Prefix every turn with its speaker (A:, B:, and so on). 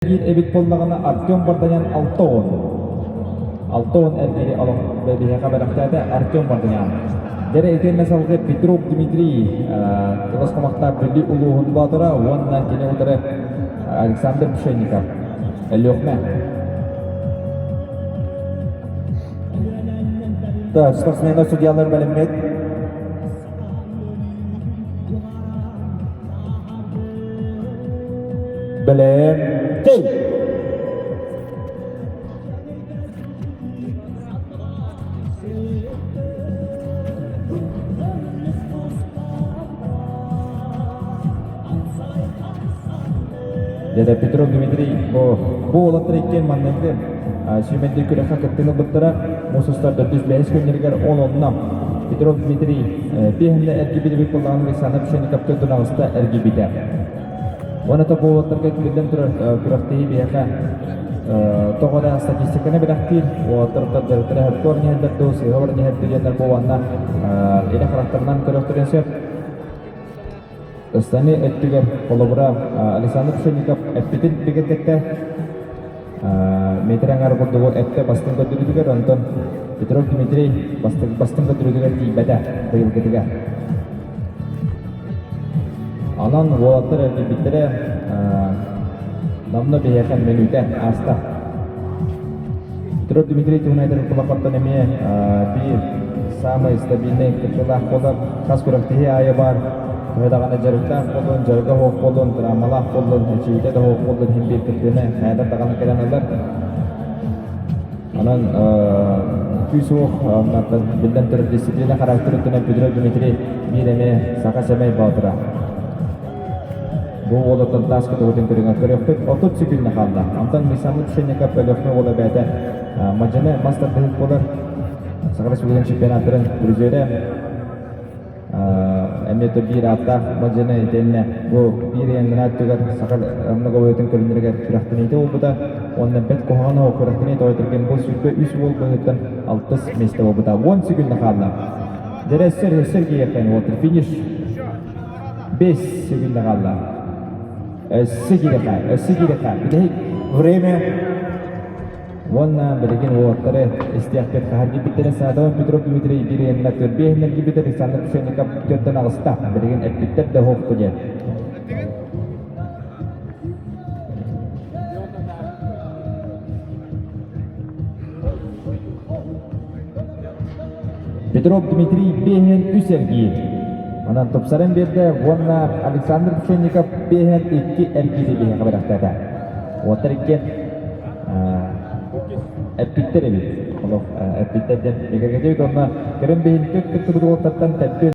A: Биир эбит буоллаҕына Артем Варданян 60. 60 эргири олох биһиэхэ бэлэхтээтэ Артем Варданян. Дьэрэ итиэннэ салгыы Петров Дмитрий кылас кумахтаах Бүлүү улууһун боотура уонна кини утары Александр Пшенников. Өлүөхмэ.
B: Да, спортсменнар судьялар бэлэммит. Бэлэм кэй!
A: Дядя Петров Дмитрий бу бу уолаттар иккиэн манныгы сүүмэрдиир күрэххэ кыттыыны ылбыттара муус устар төрдүс бэһис күннэригэр ол онно Петров Дмитрий биэһиннэ эргийбит эбит буоллаҕына Александр Пшенников төрдүн аҕыста эргийбитэ. Уонна то уолаттарга биллэн турар күрэхтэһии биһиэхэ тоҕо эрэ статистиканы бэлэхтиир уолаттар дьарыктара хөпкө баран дуу сыыһа баран иһэр диэннэр буолуонна илэ харахтарынан көрүөхтэрин сөп. Ыстаны өттүгэр холобура Александр Пшенников эппитин бигэргэттэ. Метр аҥаар курдугу эттэ бастыҥ көрдөрүүтүгэр, онтон Петров Дмитрий бастыҥ көрдөрүүтүгэр тиийбэтэ быйылгытыгар. Онон уолаттар эргийбиттэрэ номно биһиэхэ мүнүүтэ ааста. Петров Дмитрий туһунан этэр кулакаттан эмиэ биир саамай стабильнай кыттыылаах буолар. Хас күрэхтэһии аайы баар. Төһө даҕаны дьарыктаах буоллун, дьарыга суох буоллун, травмалаах буоллун, эчийиитэ да суох буоллун иһин биир кыттыыны хайата даҕаны кэлэн ылар. Онон күүс-уох биллэн турар дисциплина характерыттан Петров Дмитрий биир эмиэ саха сэмэй боотура. Бу уолуттан таас көтөҕүтүн көрүҥэр көрүөхпүт. 30 секунда хаалла. Онтон Александр Пшенников Өлүөхүмэ уола бэйэтэ мадьыны мас тардыһык буолар. Саха Республикатын чемпионаттарын призерэ. Эмиэ то биир ааттаах мадьыны итиэннэ бу биир ыйаннара өттүгэр саха многобойтун көрүнэригэр күрэхтэниитэ буолбута. Уонна бэт куһаҕан оһох күрэхтэнии тоҕо бу 23 уол быһыттан алтыс миэстэ буолбута. 10 секунда хаалла. Дьэрэ өссө Сергеевтэн уолтар финиш. 5 секунда хаалла. Өссө киирэхэ, өссө киирэхэ. Бүтэһик.
B: Время.
A: Уонна билигин уолаттары истиэхпит хаһар киирбиттэрин Саатова Петров Дмитрий Кириенна төрбиэһиннэр киирбит Александр Пшенников төрдөн аҕыста. Билигин эппиттэр да суохту диэн. Петров Дмитрий биэһин үс эргиир. Онон тупсаран биэрдэ уонна Александр Пшенников биэһин икки эргиири биһиэхэ бэлэхтээтэ. Уоттар иккиэн эппиттэр эбит. Олох эппиттэр диэн бигэргэтибит уонна кэлин биһинтик кыттыбыт уолаттартан төрдүн.